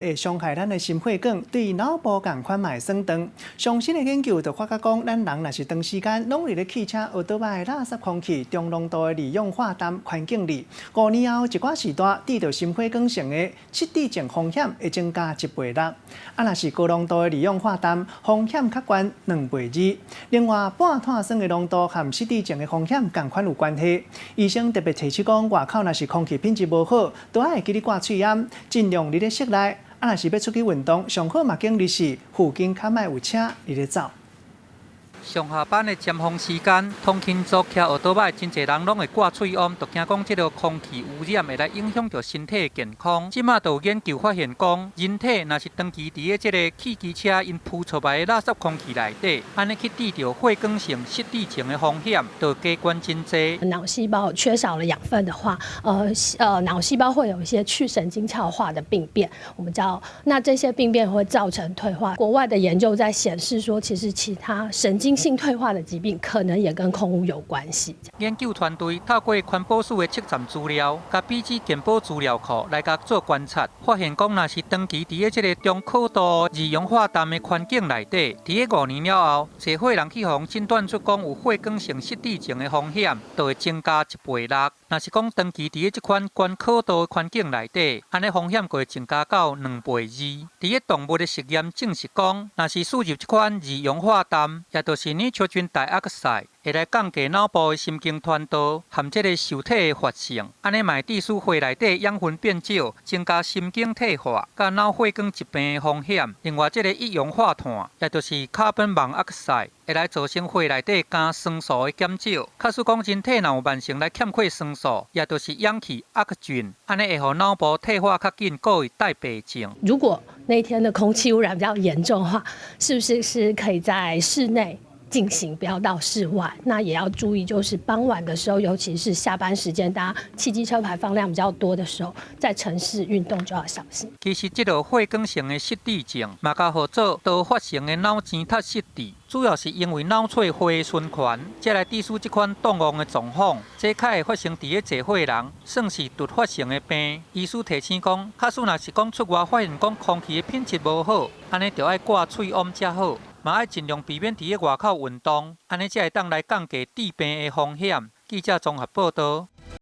會傷害咱的心血管，對腦部仝款嘛會損斷。上新的研究就發覺講，咱人若是長時間攏佇咧汽車、奧多擺的垃圾空氣、中濃度的二氧化氮環境裡，5年後一寡時段，得著心血管性的失智症風險會增加1.6倍。啊，若是高濃度的二氧化氮，風險較懸2.2倍。另外，半碳酸的濃度和失智症的風險仝款有關係。醫生特別提醒講，外口若是空氣品質無好，都愛會記得掛喙罨，盡量佇咧室內。啊，若是欲出去運動，上好嘛建議是附近較莫有車佇咧走。上下班的尖峰時間，通勤族騎奧多擺，真濟人攏會掛喙罨，就驚講這个空氣污染會來影響著身體的健康。這馬就有研究發現講，人體若是長期佇咧這个汽機車𪜶噴出來的垃圾空氣內底，按呢去得著血管性失智症的風險，就加懸真濟。腦細胞缺少了養分的話，腦細胞會有一些去神經鞘化的病變，我們叫那這些病變會造成退化。國外的研究在顯示說，其實其他神經性退化的疾病可能也跟空污有關係。研究團隊透過環保署的測站資料，佮比子健保資料庫來共做觀察，發現講，若是長期佇咧這个中高度二氧化氮的環境內底，佇咧5年了後，濟歲人去予診斷出講有血管性失智症的風險，就會增加1.6倍。若是講長期佇咧這款懸高度的環境內底，按呢風險就會增加到2.2倍。佇咧動物的實驗證實講，若是攝入這款二氧化氮，也就是 nitrogen dioxide，會來降低腦部的神經傳導和這个受體的活性，按呢嘛會致使血內底養分變少，增加神經退化、佮腦血管疾病的風險。另外，這个一氧化碳，也就是 carbon monoxide，會來造成血內底肝酸素的減少。假使講人體若有慢性來欠缺酸素，也就是氧氣 oxygen，按呢會予腦部退化較緊，閣會帶病症。如果那天的空氣污染比較嚴重的話，是不是是可以在室內進行，不要到室外？那也要注意，就是傍晚的時候，尤其是下班時間，大家汽機車排放量比較多的時候，在城市運動就要小心。其實，這个血管性的失智症嘛，共號做多發性的腦前突失智，主要是因為腦髓血循環，才來致使這款健忘的狀況。這較會發生佇咧濟歲人，算是突發性的病。醫師提醒講，假使若是講出外發現講空氣的品質無好，按呢就愛掛喙罨才好。嘛愛盡量避免佇咧外口運動，按呢才會當來降低致病的風險。記者綜合報導。